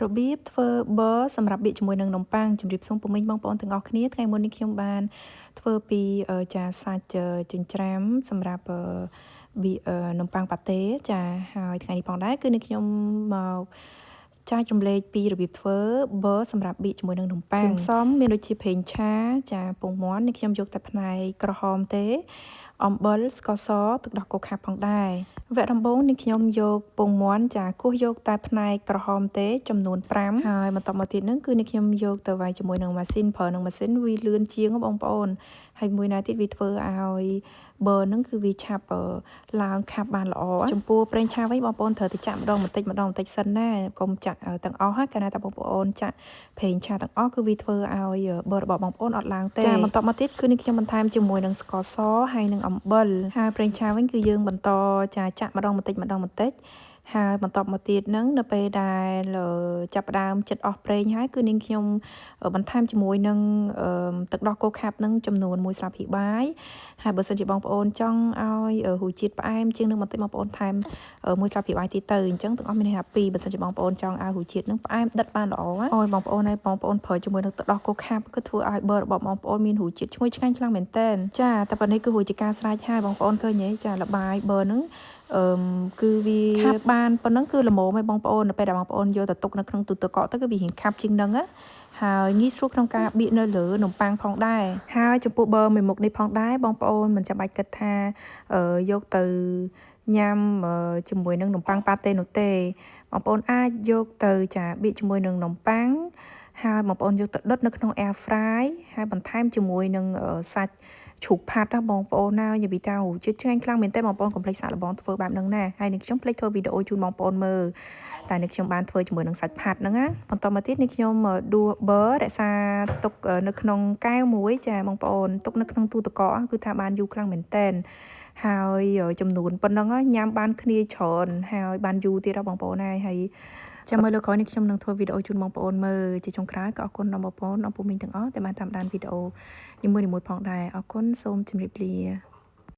របៀបធ្វើប័រសម្រាប់បៀកជាមួយនឹងនំប៉័ងជំរាបសួរពុំមិញបងប្អូនទាំងអស់គ្នាថ្ងៃមុននេះខ្ញុំបានធ្វើពីចាសាច់ចិញ្ច្រាំសម្រាប់បៀកនំប៉័ងប៉ាតេចាហើយថ្ងៃនេះផងដែរគឺនេះខ្ញុំមកចែករំលែកពីរបៀបធ្វើប័រសម្រាប់បៀកជាមួយនឹងនំប៉័ងផ្សំមានដូចជាប្រេងឆាចាពងមាន់នេះខ្ញុំយកតែផ្នែកក្រហមទេអំបិលស្ករសទឹកដោះគោខាប់ផងដែរវគ្គដំបូងនេះខ្ញុំយកពងមាន់ចាគោះយកតែផ្នែកក្រហមទេចំនួន5ហើយបន្តមកទៀតហ្នឹងគឺនេះខ្ញុំយកទៅវាយជាមួយនឹងម៉ាស៊ីនប្រើនឹងម៉ាស៊ីនវាលឿនជាងបងប្អូនហើយមួយណាទៀតវាធ្វើឲ្យប័រហ្នឹងគឺវាឆាប់ឡើងខាប់បានល្អចំពោះប្រេងឆាវិញបងប្អូនត្រូវតែចាក់ម្ដងបន្តិចម្ដងបន្តិចសិនណាកុំចាក់ទាំងអស់កាលណាតែបងប្អូនចាក់ប្រេងឆាទាំងអស់គឺវាធ្វើឲ្យប័ររបស់បងប្អូនអត់ឡើងទេចាបន្តមកទៀតគឺនេះខ្ញុំបន្ថែមជាមួយនឹងស្ករសហើយនឹងអំបិលហើយប្រេងឆាវិញគឺយើងបន្តចាចាក់ម្ដងបន្តិចម្ដងបន្តិចហើយបន្តមកទៀតហ្នឹងនៅពេលដែលចាប់ផ្ដើមចិត្តអស់ប្រេងហើយគឺនាងខ្ញុំបន្ថែមជាមួយនឹងទឹកដោះគោខាប់ហ្នឹងចំនួន1ស្លាបព្រាបាយហើយបើសិនជាបងប្អូនចង់ឲ្យរសជាតិផ្អែមជាងនឹងបន្តិចបងប្អូនថែម1ស្លាបព្រាបាយទៀតទៅអញ្ចឹងទាំងអស់មានន័យថា2បើសិនជាបងប្អូនចង់ឲ្យរសជាតិនឹងផ្អែមដិតបានល្អអូយបងប្អូនហើយបងប្អូនប្រើជាមួយនឹងទឹកដោះគោខាប់គឺធ្វើឲ្យប័ររបស់បងប្អូនមានរសជាតិឈ្ងុយឆ្ងាញ់ខ្លាំងមែនទែនចាតែប៉ុណ្នេះគឺរួចជាការស្រេចហើយបងប្អូនឃើញទេចាលបាយប័រហ្នឹងអឺគឺវាខាប់បានប៉ុណ្ណឹងគឺល្មមហើយបងប្អូននៅពេលដែលបងប្អូនយកទៅទុកនៅក្នុងទូទឹកកកទៅគឺវារៀងខាប់ជាងហ្នឹងណាហើយងាយស្រួលក្នុងការបៀកនៅលើនំប៉័ងផងដែរហើយចំពោះប័រមួយមុខនេះផងដែរបងប្អូនមិនចាំបាច់គិតថាយកទៅញ៉ាំជាមួយនឹងនំប៉័ងប៉ាតេនោះទេបងប្អូនអាចយកទៅចាបៀកជាមួយនឹងនំប៉័ងហើយបងប្អូនយកទៅដុតនៅក្នុង air fry ហើយបន្ថែមជាមួយនឹងសាច់ជ្រូកផាត់ណាបងប្អូនណានិយាយពីថាជាតិឆ្ងាញ់ខ្លាំងមែនទែនបងប្អូនកុំភ្លេចសាកល្បងធ្វើបែបហ្នឹងណាហើយនឹងខ្ញុំភ្លេចធ្វើវីដេអូជូនបងប្អូនមើលតែនេះខ្ញុំបានធ្វើជាមួយនឹងសាច់ផាត់ហ្នឹងណាបន្តមកទៀតនេះខ្ញុំដួសប័ររក្សាទុកនៅក្នុងកែវមួយចាបងប្អូនទុកនៅក្នុងទូទឹកកកគឺថាបានយូរខ្លាំងមែនទែនហើយចំនួនប៉ុណ្ណឹងញ៉ាំបានគ្នាច្រើនហើយបានយូរទៀតដល់បងប្អូនហើយហើយចាំមើលលើក្រោយនេះខ្ញុំនឹងធ្វើវីដេអូជូនបងប្អូនមើលជាចុងក្រោយក៏អរគុណដល់បងប្អូនអរពុំមីងទាំងអស់ដែលបានតាមដានវីដេអូនីមួយៗផងដែរអរគុណសូមជម្រាបលា។